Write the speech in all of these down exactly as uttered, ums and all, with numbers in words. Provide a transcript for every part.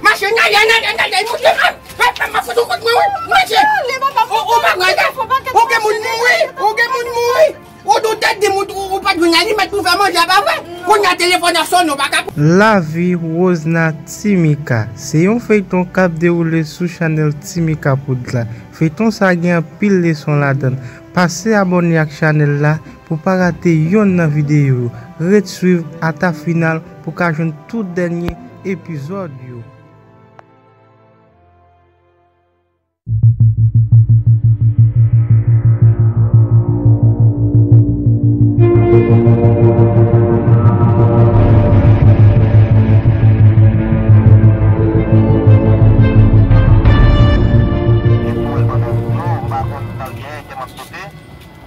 Mache, n ale, n ale, n ale, monte, ah, ah, ah, m ap fout ou kont mwen, wi, mache. Ou, ou pa pran gaz, ou gen moun mouri, ou gen moun mouri. Ou doutè de moun, ou, ou pa t jwenn aliman pou fè manje, a pa vre? Kounye a telefòn ap sonnen, ou pa ka. Lavi Rosna Timika, se yon feyton k ap dewoule sou chanèl Timika Prod la. Feyton sa gen anpil leson ladan l. Pase abòne ak chanèl la pou pa rate yonn nan videyo yo. Ret swiv ata final pou ka jwenn tout dènye epizòd yo.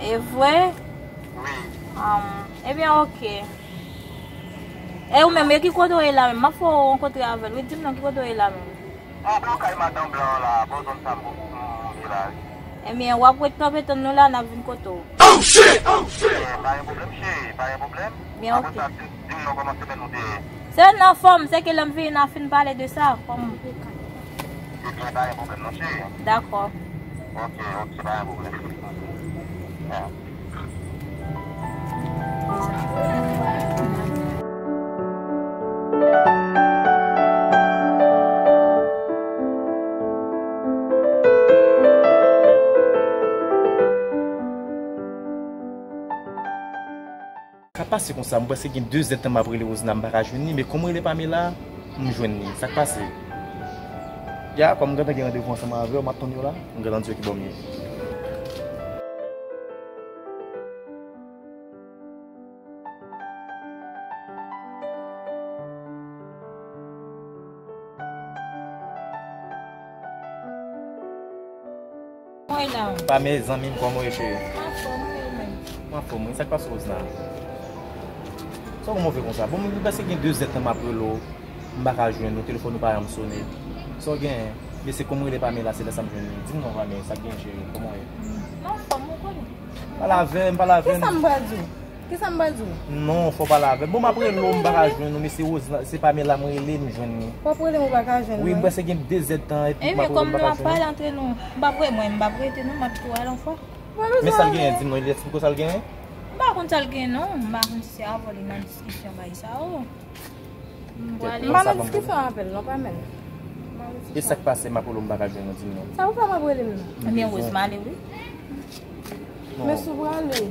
E vre? Wi. Um, ebyen, oke. E ou menm, e ki kote w ye la menm? M ap fè w rankontre avè l. Wi, di m non, ki kote w ye la menm? Mwen bò kay madanm blan an la, bò zòn sa m, m, m ye la. Ebyen, w ap ret kanpe tann nou la, n ap vin kote w. Oh, shit! Oh, shit! Ebyen, pa gen pwoblèm, cheri, pa gen pwoblèm. Byen, oke. Apre sa, di, di m non kòman semèn ou te ye. Se nan fòm, se ke lè m vini, n a fin pale de sa, kòm. Ebyen, pa gen pwoblèm non, cheri. Dakò. Oke, oke, pa gen pwoblèm. Ya. K ap pase konsa, m prèske gen de zèdtan m ap rele Rosna, m pa ka jwenn li, men kòm m rele Pamela, m jwenn li. Sa k pase? Ya, kòm m gentan gen randevou ansanm avè w, m ap tann yo la, m gentan di yo ki bò m ye. Mwen la. Pa mezanmi m, kòman w ye, cheri? Mwen anfòm, wi, ou menm? Mwen anfòm, wi. Sa k pase, Rosna? Sa w move konsa? Bon, m prèske gen de zèdtan m ap rele w, m pa ka jwenn ou, telefòn ou pa janm sonnen. Sa w genyen? Men se kòm rele Pamela, se lè sa m jwenn li. Di m non, Pamela, sa k genyen, cheri? Kòman w ye? Mwen anfòm, ou konnen. Pale avè m, pale avè m. Kisa m pral di w? Kisa m pral di w? Non, fò w pale avè m. Bon, m ap rele w, m pa ka jwenn ou, men se Rosna, se Pamela m rele, m jwenn li. W ap rele m, ou pa ka jwenn mwen? Wi, m prèske gen de zèdtan epi m ap rele w, m pa ka jwenn ou. Ebyen, kòm nou ap pale antre nou, m p ap rele mwen, m p ap rete non, m ap tou al ankò. Mwen bezwen ale. Men sa l genyen, di m non, li eksplike w sa l genyen? M pa konn sa l genyen non, m pa konn si se avè w li nan diskisyon bagay sa yo. M pa nan diskisyon avè l non, pa menm. E sa k pase, m ap rele w, m pa ka jwenn ou, di m non. Sa pou fè m ap rele m non? Ebyen, Rose m ale wi. Men si w prale.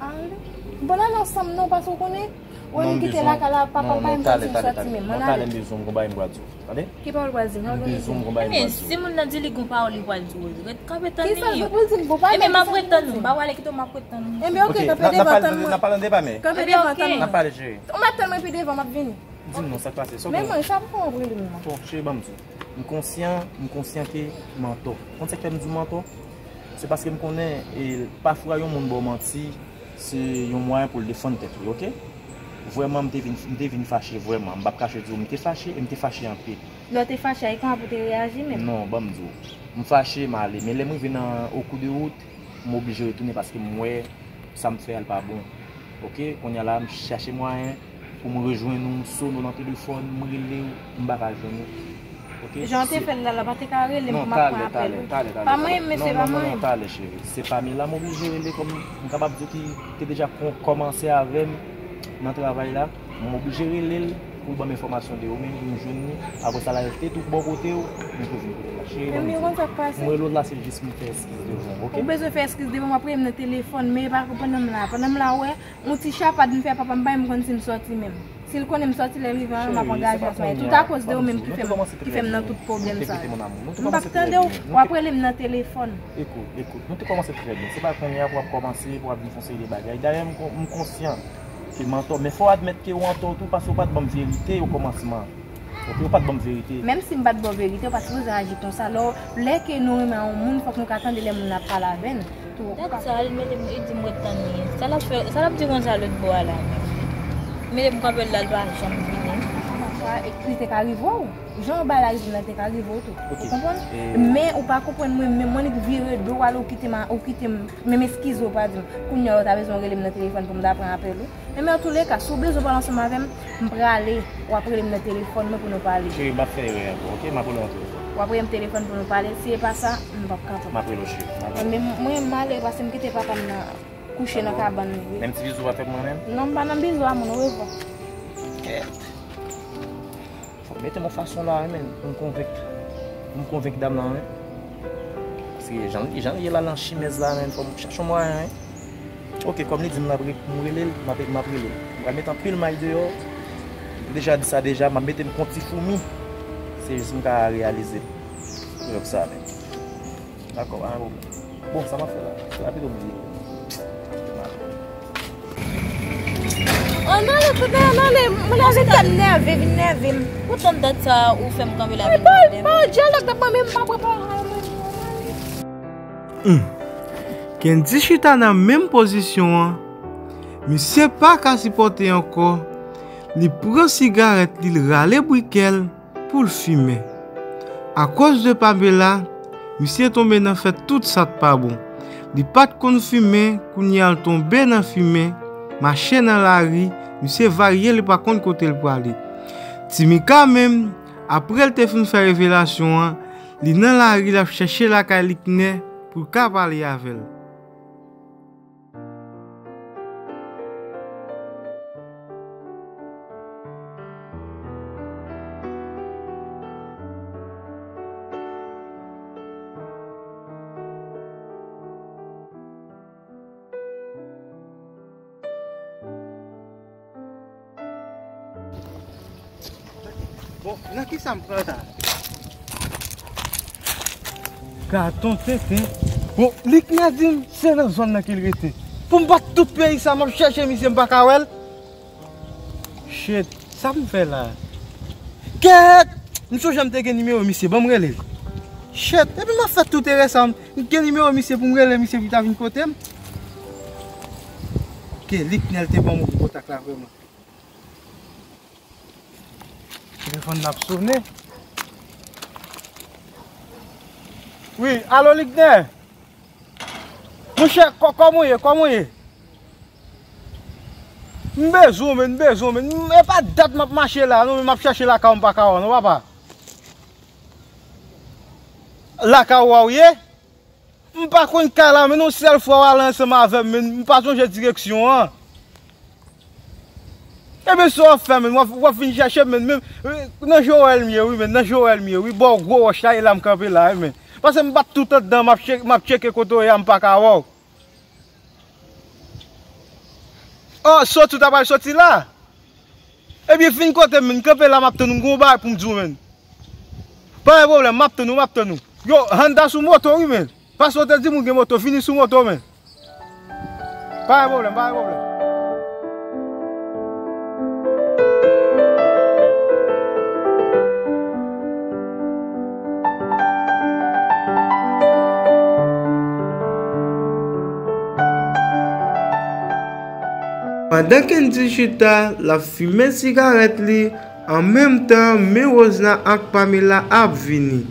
Ale. Bon, n al ansanm non, paske w konnen, wè m kite lakay la, papa m pa menm santi m sòti menm. Ann ale. Non, talè, talè, talè. Mwen talè, m bezwen w, gon bagay m pral di w. Tande? Ki pawòl pral di m? M bezwen w, gon bagay m pral di w. Ebyen, si moun nan di li gon pawòl li pral di w, ret kanpe tann li. Kisa l pou l di m? Bon, pa wale, kite w, m ap ret tann ou. Ebyen, oke, kanpe devan tann mwen. N ap pale de pa men. Kanpe devan tann mwen. N ap pale, cheri. Ou mèt tann mwen pi devan, m ap vini. Di m non, sa k pase? Sa w genyen? Men mwen, sa pou fè w ap rele m non? Bon, cheri, ban m di w. M konsyan, m konsyan ke m antò. Konn sa k fè m di w m antò? Se paske m konnen, e, pafwa yon moun ba w manti, se yon mwayen pou l defann tèt li, oke? Vrèman, m te vin, m te vin fache vrèman. M p ap kache di w, m te fache, e m te fache anpil. Lè w te fache a, e kòman pou w te reyaji menm? Non, ban m di w. M fache, m ale. Men lè m rive nan, o kou de wout, m oblije retounen paske m wè sa m fè a l pa bon. Oke, kounye a la, m chache mwayen pou m rejwenn ou, m sone w nan telefòn, m rele w, m pa ka jwenn ou. Oke? Jan w te fè l la, la pa te ka rele m pou m ap pran apèl ou. Non, talè, talè, talè, talè. Pa mwen, mesye, pa mwen. Non, non, non, non, talè, cheri. Se Pamela m oblije rele kòm m kapab di w ki te deja kon-, kòmanse avè m nan travay la. M oblije rele l pou l ban m enfòmasyon de ou menm, m jwenn li. Apre sa, l al te tou bò kote w, m tou vin kote w la. Cheri, ban m di w. Ebyen, konn sa k pase? M rele w la, se jis pou m fè eskiz devan w, oke? Ou bezwen fè eskiz devan m, ap rele m nan telefòn, men e pa pandan m la. Pandan m la, w wè, yon ti chapad m fè papa m, pa menm konn si m sòti menm. Si l konnen m sòti, lè l rive an, m ap angaje ansanm. Tout akoz de ou menm ki fè m, ki fè m nan tout pwoblèm sa yo. M p ap tande w, w ap rele m nan telefòn. Ekout, ekout, nou te kòmanse trè byen. Se pa kounye a pou w ap kòmanse, pou w ap vin fè yon seri de bagay. Dayè, m kon-, m konsyan ke m antò, men fò w admèt ke w antò tou, paske w pa t ban m verite o kòmansman. Oke, w pa t ban m verite. Menm si m pa t ba w verite, w pa t sipoze aji konsa. Lè w, lè ke nou renmen yon moun, fòk nou ka tande lè moun nan ap pale avè n tou. Dat sa, li mete m, li di m ret tann li. Sa l ap fè, sa l ap di konsa lòt bò a la menm? Li mete m kanpe la, l pa janm vini. Li te ka rive w. Jan yon bagay la rive m nan te ka rive w tou. Ou konprann? Men ou pa konprann mwen, men mwen annik vire do w ale, ou kite m, ou kite m, menm eskize w pa di m. Kounye a ou ta bezwen rele m nan telefòn pou m ta pran apèl ou. Men, men antouleka, si w bezwen pale ansanm avè m, m prale. W ap rele m nan telefòn mwen pou nou pale. Cheri, m ap fè erè ankò, oke? M ap rele w nan telefòn. W ap rele m telefòn pou nou pale. Si e pa sa, m p ap kapab. M ap rele w, cheri. M ap rele w. Men mwen, m ale paske m kite papa m nan kouche nan kabann li. Menm ti bizou pa fè pou mwen menm? Non, m pa nan bizou a moun, orevwa. Kèt. Fò m mete m yon fason la, wi, men, pou m konvenk, pou m konvenk dam lan, wi. Paske jan, jan l ye la nan chimèz la, men, fò m chache yon mwayen, wi. Oke, kòm li di m l ap re-, pou m rele l, m ap, m ap rele l. M pral mete anpil may deyò. M deja di sa deja, m ap mete m kon ti foumi. Se jis m ka reyalize. Pou sa, men. Dakò, pa gen pwoblèm. Bon, sa m ap fè la? Se la pito m vini. Oh, non, non, non, non, non, moun nan vin fè m nève, vin nève m. Pou tann dat sa ou fè m kanpe la vin nève m. Bon, dyalòg nan mwen menm pa prepare mwen. Hmm. Kendy chita nan menm pozisyon an. Misye pa ka sipòte ankò. Li pran sigarèt li, l rale brikè l. Pou l fimen. Akoz de Pamela, misye tonbe nan fè tout sa k pa bon. Li pa t konn fimen, kounye a l tonbe nan fimen, mache nan lari, misye varye, li pa konn kote l prale. Timika menm, apre l te fin fè revelasyon an, li nan lari, l ap chèche lakay Liknè pou l ka pale avè l. Bon, nan kisa m pran sa? Gaton tenten. Bon, Liknè di m se nan zòn nan ke l rete. Pou m bat tout peyi sa, m ap chèche misye, m pa ka wè l. Shit, sa m fè la? Kèt! M sonje m te gen nimewo misye, ban m rele l. Shit, epi m ap fè tout erè sa, m gen nimewo misye pou m rele misye pou l ta vin kote m. Ke Liknè te ban m kontak la vrèman. Telefòn nan ap sonnen. Wi, alo Liknè? Monchè, kò-, kòman w ye? Kòman w ye? M bezwen w, men, m bezwen w, men. M, e pa dat m ap mache la, non, men m ap chèche lakay ou, m pa ka wè w, non, papa. Lakay ou a w ye? M pa konn kay la, men yon sèl fwa w ale ansanm avè m, men m pa sonje direksyon an. Ebyen, sa w ap fè, men w ap, w ap vin chèche m, men, men, nan Joel m ye, wi, men, nan Joel m ye, wi, bò gwo wòch la, e la m kanpe la, wi, men. Paske m bat tout anndan, m ap tche-, m ap tcheke kote w ye a, m pa ka wè w. O, soti w ta pral soti la? Ebyen, vin kote m, men, kanpe la, m ap tann ou, m gen yon bagay pou m di w, men. Pa gen pwoblèm, m ap tann ou, m ap tann ou. Yo, Honda sou moto, wi, men. Paske w te di m ou gen moto, vini sou moto, men. Pa gen pwoblèm, pa gen pwoblèm. Pandan Kendy chita, l ap fimen sigarèt li, an menm tan, men Rosna ak Pamela ap vini.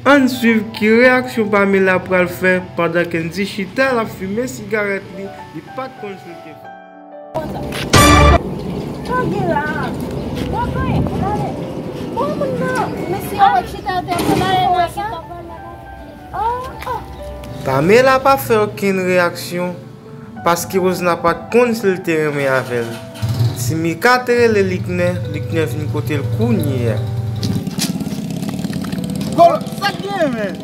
Ann swiv ki reyaksyon Pamela pral fè pandan Kendy chita l ap fimen sigarèt li, li pa t konn si l te fou. Sa gen la? Bon, bon, bon, moun nan. Mesye, ah, wè chita atè, moun nan fè wè sa. Ah, ah. Pamela pa fè okenn reyaksyon. Paske Rosna pa t konn si l te renmen avè l. Timika te rele Liknè, Liknè vin kote l kounye a. Gòlòt, sa k genyen, men?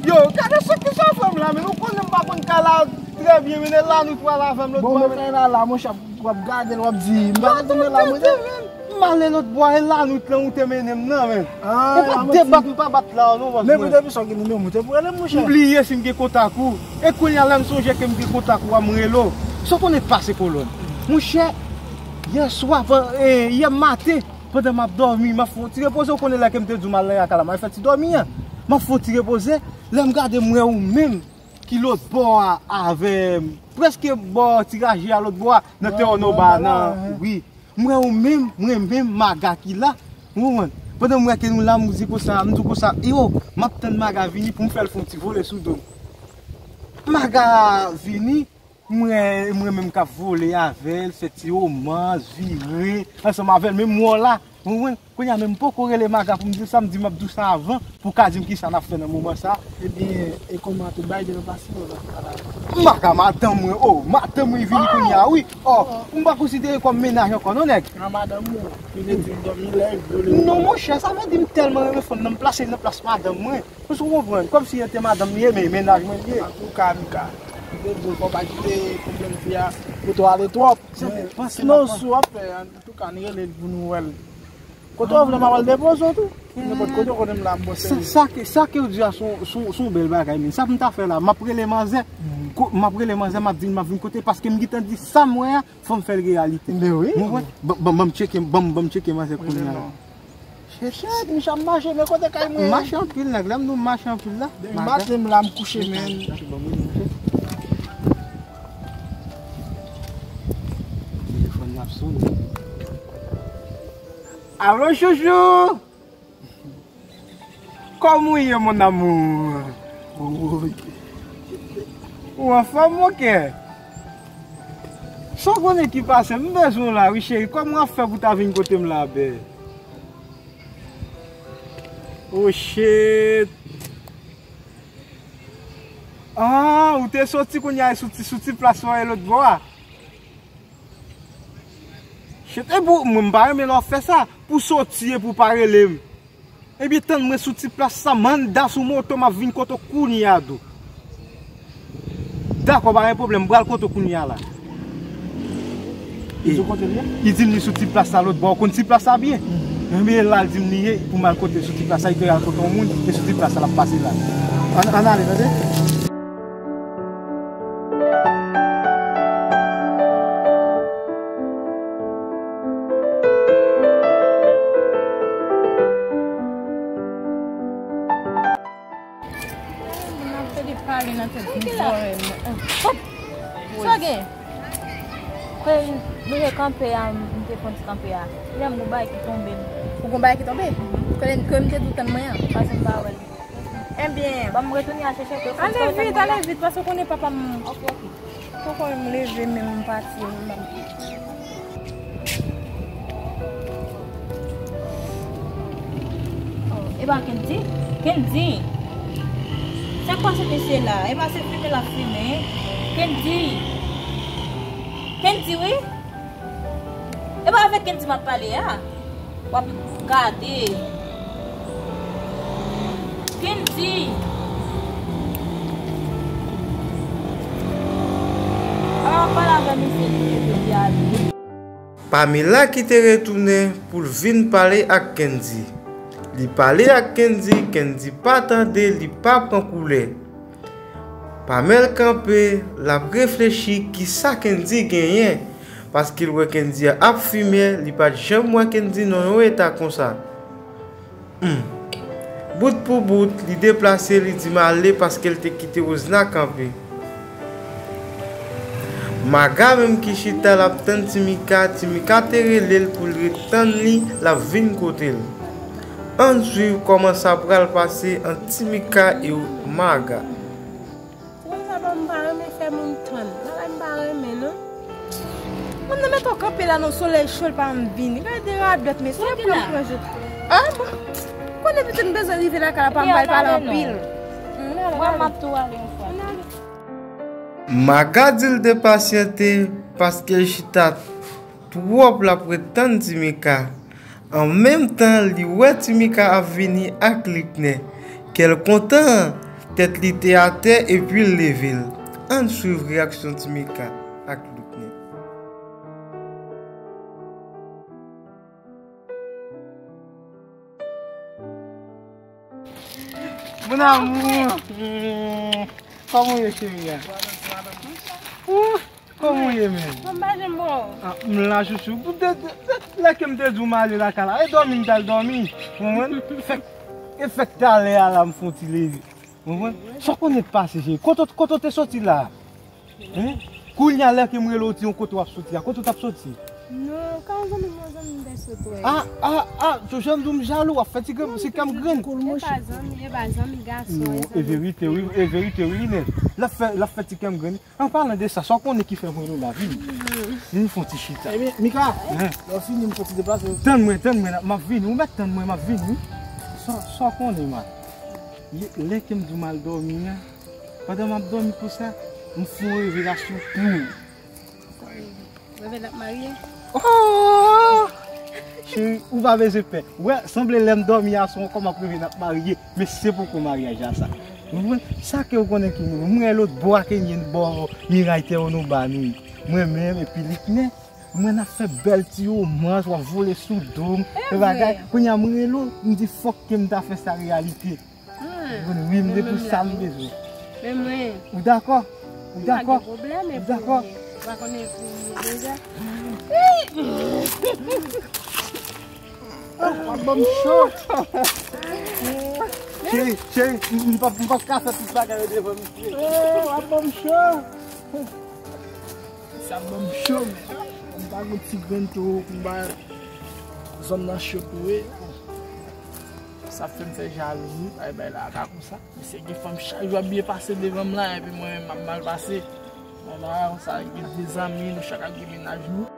Yo, gade sa ki sa fè m la, men. Ou konnen m pa konn kay la trè byen, men. E lanwit w al avè m lòt bò, men. Bon, men kay la la, monchè, w ap gade l, w ap di, m pa rete men la, mwen. M ale lòt bò a, e lanwit lan ou te mennen m nan, men. Ah, ou pa t debat, m pa bat la, non, bòs mwen. Men pou depi sa w gen nimewo m, ou te pou rele m, monchè. M bliye si m gen kontak ou. E kounye a, lè m sonje ke m gen kontak ou a, m rele w. Sa w konnen k pase kolòn? Monchè, yè swa, van-, e, yè maten, pandan m ap dòmi, m ap fè yon ti repoze, ou konnen lè ke m te di w m al nan kay la, m al fè ti dòmi an. M ap fè yon ti repoze, lè m gade, m wè ou menm ki lòt bò a avè m. Prèske bò ti raje a lòt bò a, nan Tèwònoba, nan, wi. M wè ou menm, mwen menm, Maga ki la, Ou konprann? Pandan m wè ke nou la, m di konsa, m di konsa, yo, m ap tann Maga vini pou m fè l fè yon ti vole sou do m. Maga vini, mwen, mwen menm k ap vole avè l, fè ti womans, vire, ansanm avè l, menm wòl la. Ou konprann? Kounye a menm m poko rele Maga pou m di l sa, m di m ap di w sa avan, pou w ka di m kisa n ap fè nan moman sa. Ebyen, e kòman tout bagay devan pase yo la? Maga madanm mwen, o, madanm mwen vini kounye a, wi. O, m pa konsidere kòm mennaj ankò, non, nèg. Nan madanm ou, li vle di m dòmi lè l vle. Non, monchè, sa vle di m tèlman renmen fanm nan, m plase l nan plas madanm mwen. Èske w konprann? Kòmsi se te madanm li ye, men mennaj mwen li ye. Antouka, Mika, m te di w fò w pa kite pwoblèm fi a pote w ale twòp. Sinon, si w ap fè, antouka, n rele l pou nou wè l. Kote w vle m ap al depoze w tou. Nenpòt kote w konnen m la, m bò sèvis. Sa ke, sa ke w di a se yon, se yon, se yon bèl bagay, men sa pou m ta fè la, m ap rele manzè. Ko-, m ap rele manzè, m ap di l m ap vin kote, paske m gentan di sa m wè a, fò m fè l reyalite. Men wi. Ou konprann? Ban, ban, ban m tcheke, ban, ban m tcheke manzè kounye a la. Chèchèt, misye ap mache, men kote kay mwen? M mache anpil, nèg, lè m di w m mache anpil la. Depi maten, m la, m kouche, men. Telefòn nan ap sonnen. Alo, chouchou! Kòman w ye, mon amour? Ou anfòm, mon kè? Sa w konnen ki pase? M bezwen w la, wi, cheri. Kòman w ap fè pou w ta vin kote m la, bè? Oh, shit! Ah, ou te soti kounye a sou ti, sou ti plas la, e lòt bò a? Shit, e pou mwen, m pa renmen lè w ap fè sa. Pou soti e pou pa rele m. Ebyen, tann mwen sou ti plas sa, m anndan sou moto, m ap vin kote w kounye a tou. Dakò, pa gen pwoblèm, m pral kote w kounye a la. Li di w kote l ye? Li di m li sou ti plas la lòt bò. Ou konn ti plas la byen? Ebyen, la l di m li ye, pou m al kote l sou ti plas la, li te al kote yon moun, e sou ti plas la l ap pase la. Ann, ann ale, tande? Mwen ap pede pale nan tèt m, zòrèy mwen. Hop! Sa gen? Kwen nou te kanpe a, m te fon ti kanpe a. Lè m gon bagay ki tonbe m. Ou gon bagay ki tonbe? Kwen, kwen m te di w tann mwen an, paske m pa wè l. Ebyen, ban m retounen al chèche l. Ale vit, ale vit, paske w konnen papa m. Ok, ok. Poko m leve menm m pati menm. Oh, e pa Kendy? Kendy! Se kwa se mesye la? E pa se fimen l ap fimen? Kendy! Kendy, wi! E pa avèk Kendy m ap pale a? W ap gade. Kendy! Al pale avè misye tou epi ale. Pamela ki te retounen pou l vin pale ak Kendy. Li pale ak Kendy, Kendy pa tande, li pa pran koulè. Pamèl kanpe, l ap reflechi kisa Kendy genyen, paske l wè Kendy ap fimen, li pa t janm wè Kendy nan yon eta konsa. Hmm. Bout pou bout, li deplase, li di m ale paske l te kite Rosna kanpe. Maga menm ki chita, l ap tann Timika, Timika te rele l pou l ret tann li, l ap vin kote l. Ann swiv kòman sa pral pase ant Timika e Maga. Ou konn sa, bon, m pa renmen fè moun tann. Bagay m pa renmen, non. Mwen nan mete w kanpe la nan solèy cho, l pa janm vini. Gade radòt, mesye, pran pran je. Ah, bon. Konnen pitit m bezwen rive lakay la, pa m bay pale anpil. Mwen, m ap tou ale yon fwa. Maga di l te pasyante paske l chita twòp l ap ret tann Timika. An menm tan, li wè Timika ap vini ak Liknè. Kè l kontan, tèt li te atè epi l leve l. Ann swiv reyaksyon Timika ak Liknè. Mon amour. Kòman w ye, cheri a? Ouh, kòman w ye, menm? Mwen pa janm bon. Ah, m la, chouchou. Pou de, de, de, lè ke m te di w m ale lakay la, e dòmi m t al dòmi. Ou konprann? Fèk, e fèk talè a la m fè yon ti leve. Ou konprann? Sa w konnen k pase, cheri? Kote, kote w te soti la? Hein? Kounye a lè ke m rele w, di yon kote w ap soti a. Kote w t ap soti? Non, ka yon zanmi m, yon zanmi m te sot wè. Ah, ah, ah, jan m di w m jalou, w ap fè ti kè m grenn. E pa zanmi, e pa zanmi gason, e zanmi. E verite, wi, e verite, wi, Linèt. L ap fè, l ap fè ti kè m grenn. An palan de sa, sa w konnen ki fè mwen rele w la, vini. Vini fè yon ti chita. Ebyen, Mika, lè w fini, m fè ti deplase. Tann mwen, tann mwen, m ap vini. Ou mèt tann mwen, m ap vini, wi. Sa, sa w konnen, man. Lè ke m di w m al dòmi an, pandan m ap dòmi konsa, m fè yon revelasyon pou ou. Reve l ap marye? Oh! Cheri, ou pa bezwen pè. Ou wè, sanble lè m dòmi a, se ankò m ap reve n ap marye. Men se poko maryaj la sa. Ou konprann? Sa ke ou konnen ki mwen. Mwen lòt bò a ke n ye bò miray tè yo nou ba nou. Mwen menm epi Liknè. Mwen n ap fè bèl ti womans, w ap vole sou do m. E bagay. Kounye a mwen rele w, m di fòk ke m ta fè sa reyalite. Ou konprann? Wi, m de pou sa m bezwen. Men mwen. Ou dakò? Ou dakò? Ou dakò? Ou pa konnen pou mwen deja. W ap ban m cho. Cheri, cheri, m, m p ap, m p ap ka fè tout bagay yo devan misye. W ap ban m cho. Sa ban m cho, men. M pa gen ti grenn tou pou m ba zòn nan cho tou, wi. Sa fè m fè jalouzi, bay, bay la ka konsa. Misye gen fanm chak jou ap byen pase devan m la, epi mwen menm m ap mal pase. Mwen la, konsa, gen de zanmi, nou chak ap gen mennaj nou.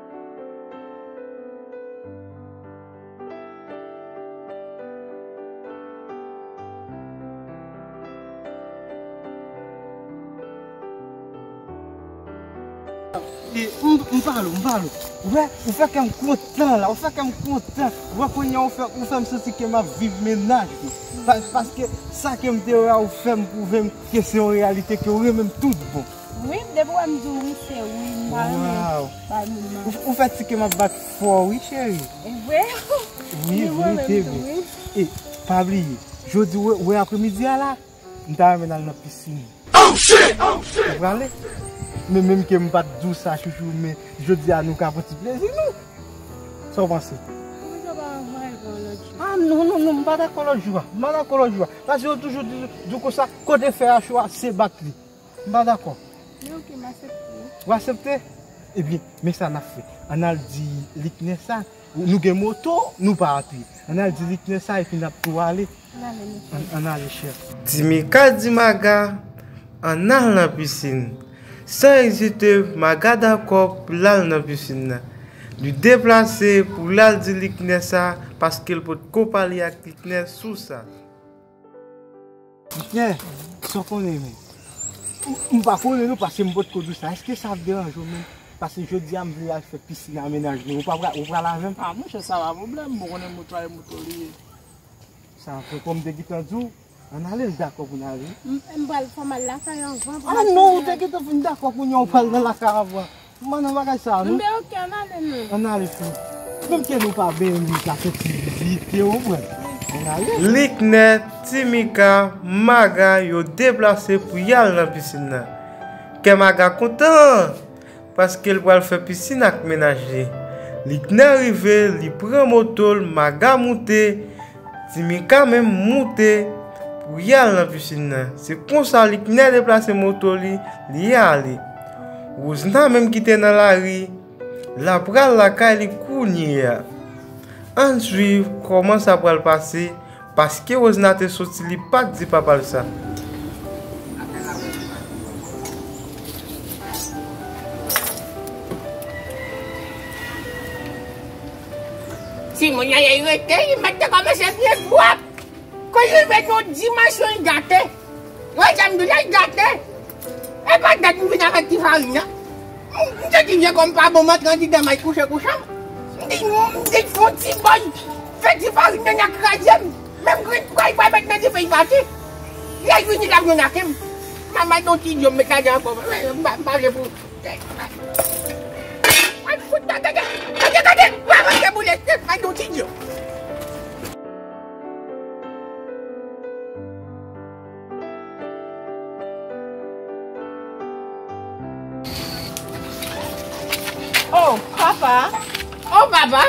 E, m, m pale w, m pale w. Ou wè, ou fè kè m kontan la, ou fè kè m kontan. Ou wè, kounye a ou fè, ou fè m santi ke m ap viv mennaj mwen. Pa, paske sa ke m te wè a, ou fè m pwouve m ke se yon reyalite, ke ou renmen m tout bon. Wi, depi w wè m di w wi, se wi, m pa renmen bay moun manti. Ou, ou fè ti kè m ap bat fò wi, cheri. E vre? Wi, wi, te vre. E, pa bliye, jodi, wè, wè apremidi a la, m ta renmen n al nan pisin. Ou prale? Men menm ke m pa t di w sa, chouchou, men jodi a nou ka pran ti plezi nou. Sa w panse? Poukisa w pa ranvwaye pou yon lòt jou? Ah, non, non, non, m pa dakò lòt jou a. M pa dakò lòt jou a. Paske yo toujou di, di w konsa, kote fè a cho a, se bat li. M pa dakò. Men oke, m aksepte. Ou aksepte? Ebyen, men sa n ap fè. Ann al di Liknè sa, nou gen moto, nou pa a pye. Ann al di Liknè sa, epi n ap tou ale. Ann ale, mesye. Ann, ann ale, chèf. Timika di Maga, ann al nan pisin. San ezite, Maga dakò pou l al nan pisin nan. Li deplase pou l al di Liknè sa, paske l potko pale ak Liknè sou sa. Liknè, sa w konnen, men. M, m pa konnen non, paske m potko di w sa. Èske sa ap deranje w menm? Paske jodi a, m vle al fè pisin a mennaj mwen. Ou pa pral, ou pral avè m? Ah, monchè, sa pa pwoblèm. Bon, konnen moto a, e moto li ye. Sa, tankou m te gentan di w, ann ale, l dakò pou n ale. M, m pral fè m al lakay anvan. Ah non, ou te gentan fin dakò kounye a, ou pral nan lakay anvan. M pa nan bagay sa a, non. Enben, oke, ann ale, non. Ann ale, fi. Menm ke nou pa benyen, li ka fè ti vizite, ou konprann? Ann ale. Liknè, Timika, Maga, yo deplase pou y al nan pisin nan. Kè Maga kontan, paske l pral fè pisin ak mennaj li. Liknè rive, li pran moto l, Maga moute, Timika menm moute pou y al nan pisin nan. Se konsa Liknè deplase moto li, li ale. Wozna menm ki te nan lari, l ap pral lakay li kounye a. Ann swiv kòman sa pral pase, paske Wozna te soti, li pa t di papa l sa. Timoun nan, y rete, y mèt te kòmanse byen pwòp. Kounye a rive nan yon dimansyon, y gate. Wè, jan m di w la, y gate. E pa dat m vin avèk ti farin nan. M, m te di vye kò m pa bon, m antre andidan m al kouche kouche m. M di, m di fè yon ti bòy, fè ti farin nan nan kraze m. Menm grenn pwa, y pa mèt nan dife, y pati. Lè l vini, l ap jwenn ak m. Manman, yon ti dyo, m met ladan ankò. M pa, m pa vle pou Ay, fout la, gade, gade, gade, gade, gade, boule, ay, yon ti dyo. Oh, papa. Oh, papa.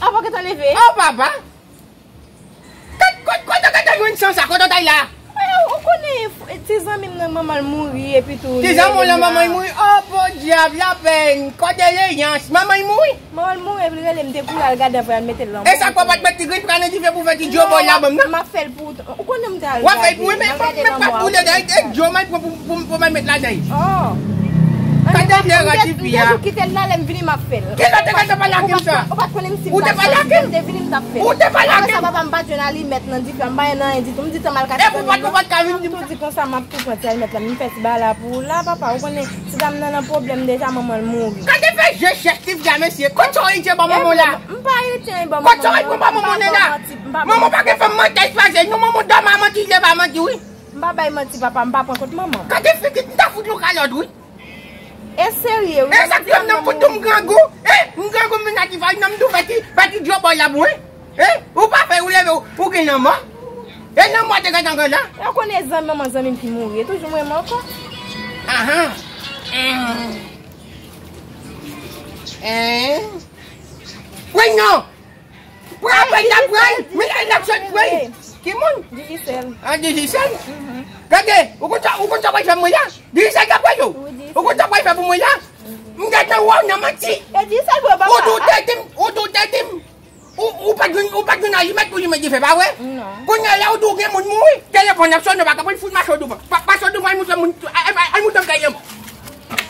Apa gentan leve? Oh, papa. Kot, kot, kote w gentan jwenn san sa? Kote w t al la? Ou konnen, Ti zanmi m nan manman l mouri epi tou. Ti zanmi w lan manman l mouri? Oh, podyab, lapèn, kondoleyans, manman l mouri? Manman l mouri epi l rele m te kouri al gade avè al mete l lan. E sa k w pa t met ti grenn pran nan dife pou fè ti djo bò la banm nan? M ap fè l pou ou. Ou konnen m te al gade. W ap fè l pou ou, men pa boule dèyè, e djo m al pran pou, pou, pou m al met ladan. Oh. Gade flera ti fi a. Ou toujou kite l la, lè m vini m ap fè l. Kilè w te gentan pale ak m sa? Ou pa t konnen m si m t ap fè l. Ou te pale ak m? Ou te pale ak m? Apre sa papa m pa t jwenn alimèt nan dife a, m pa jwenn anyen ditou. M di tan m al kache. E pou w pa t, ou pa t ka vin di m sa. Tou di konsa m ap tou pran ti alimèt la, m fè ti bagay la pou ou la papa, ou konnen ti dam nan nan pwoblèm deja, manman l mouri. Gade fè je chèch ti fi a mesye. Kot sa w retire bò manman w la? M pa retire bò manman m non. Kot sa w retire bò manman w la? Manman pa gen fanm manti, pa gen non, manman dòmi a manti, leve a manti wi. M pa bay manti papa, m pa pran kont manman. Gade figi, m ta fout yon kalòt wi. E serye wi. E sa k fè m nan fout tou m grangou. E m grangou m vin ak ti fay nan m tou fè ti, fè ti djòbòy la pou wi. E ou pa fè ou leve ou, ou gen lanmò. E lanmò te gentan gen la. Ou konnen zanmi manman zanmi m ki mouri, e toujou mwen menm ankò. Ahan. Wi non. Pran pran nan pran. Men e nèg sot pran. Ki moun? Digicel. An Digicel? Gade, ou konn sa, ou konn sa w pral fè pou mwen la? Digicel k ap pran yo. Ou konn sa w pral fè pou mwen la? M gentan wè w nan manti. E Digicel vre papa. Ou tou tèt m, ou tou tèt m. Ou, ou pa t jwenn, ou pa t jwenn alimèt pou limen dife pa vre? Non. Kounye a la ou di w gen moun mouri, telefòn ap sonnen ou pa ka pran, fout mache w douvan. Pa, mache w douvan, al moutre moun, al, al, al moutre m kay lanmò.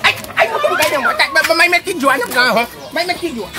Ay, ay moutre m kay lanmò. May met ti djwa nan pran, may met ti djwa.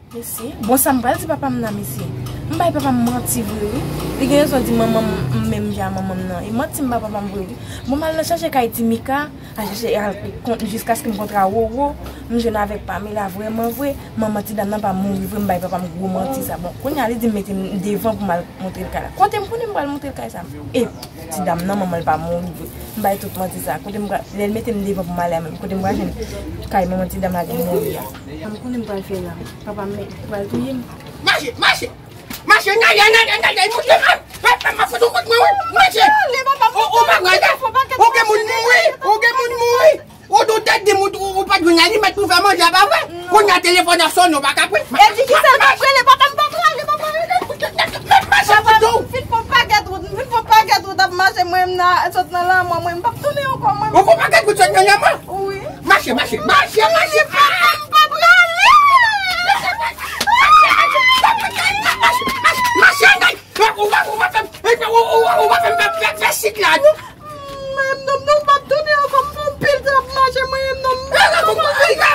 Mesye, bon sa m pral di papa m nan mesye. M bay papa m manti vre wi. Li gen rezon di manman m menm jan manman m nan. E manti m bay papa m vre wi. Bon m al nan chache kay Timika, al chache al kont jiskaske m kontre a Roro, m jwenn avèk Pamela vrèman vre. Manman ti dam nan pa mouri vre, m bay papa m gwo manti sa. Bon, kounye a li di m mete m devan pou m al montre l kay la. Kote m konnen m pral montre l kay sa? E ti dam nan manman l pa mouri vre. M bay tout manti sa. Kote m pral, lè l mete m devan pou m ale a menm, kote m pral jwenn kay manman ti dam la ki mouri a? Sa m konnen m pral fè la. Papa m pral touye m. Mache, mache. Mache, n ale, n ale, n ale, mouche, m ap fout ou kont mwen wi. Mache. Ou, ou pa pral la. Ou gen moun mouri, ou gen moun mouri. Ou tou tèt di m ou, ou pa t jwenn alimèt pou fè manje a pa vre? Kounye a telefòn ap sonnen ou pa ka pran. E di ki sèl m ap rele papa m pa prale, papa rele. Mache fout ou. M fin fè yon pakèt wout, m fin fè yon pakèt wout ap mache mwen menm nan, sot nan lanmò mwen, m p ap tounen ankò mwen. Ou fè yon pakèt wout sot nan lanmò? Wi. Mache, mache, mache, mache. Papa m pa prale. Mache, mache, mache. Ou pa, ou pa fè m, ou, ou, ou, ou pa fè m fè, fè, fè sit la non. Mwen menm non, non, m p ap tounen ankò, m fè yon pil tan ap mache, mwen menm non.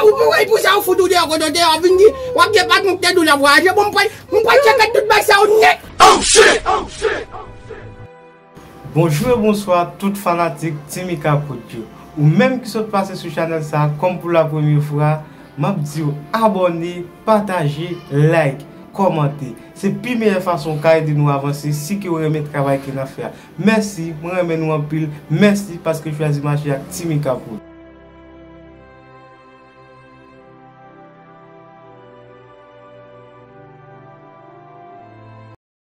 Ou pou wè pou sa ou fout ou deyò, kote w deyò vin di w ap gen patwon k te di w l ap vwayaje, bon m pral, m pral tcheke tout bagay sa yo nèt. Oh shit! Bonjou e bonswa tout fanatik Timika Prod yo. Ou menm ki sot pase sou chanèl sa a kòm pou la premye fwa, m ap di w abòne, pataje, like, kòmante. Se pi meyè fason w ka ede nou avanse si ke w renmen travay ke n ap fè a. Mèsi, mwen renmen nou anpil. Mèsi paske w chwazi mache ak Timika Prod.